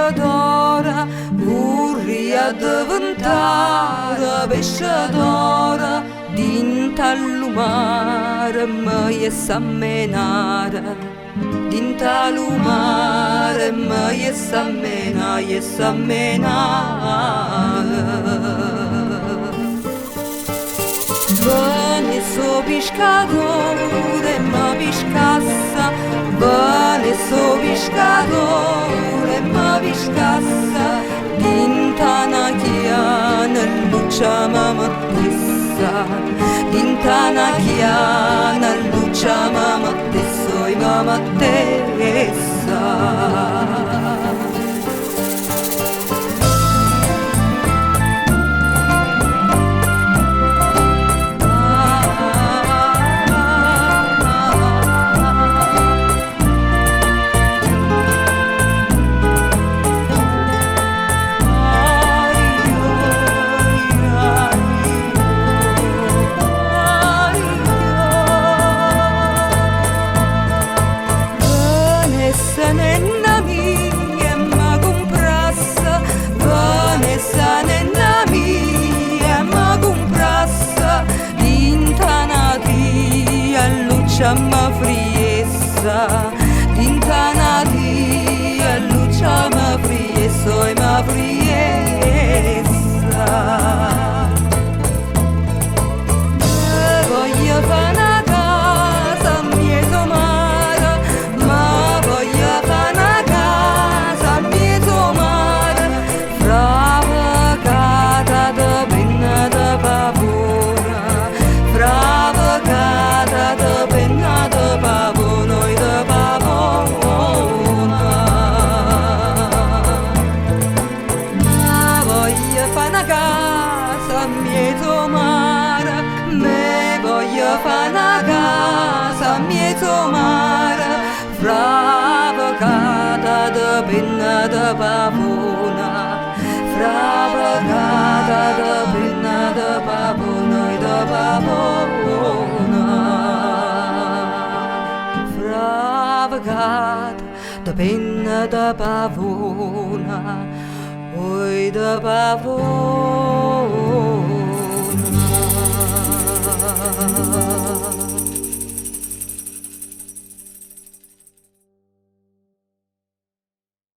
Pescatore, vorrei diventare pescatore, dint'a mare mi sa menare, dint'a mare mi sa menare, sa menare. Vene so pescatore, ma pescassa, vene so pescatore, ma pescassa, dint'a na chiana lucia ma mattessa, dint'a na chiana lucia ma mattessa, ma mattessa. Vanessa nenna mia ma comprassa, Vanessa nenna mia ma comprassa, dint'a tia lucia ma friessa, dint'a tia lucia ma friessa, ma friessa. Voglio fa' na casa mmiez'o mare, ma voglio fa' na casa mmiez'o mare, fravecata de penna de pavone, fravecata de penna de pavone, oi de pavone. Ma voglio fa' na casa mmiez'o mare, me voglio fa' na casa mmiez'o mare, fravecata de penna de pavona, fravecata de penna de pavona, oi de pavona. Fravecata de penna de pavona, oi de pavona.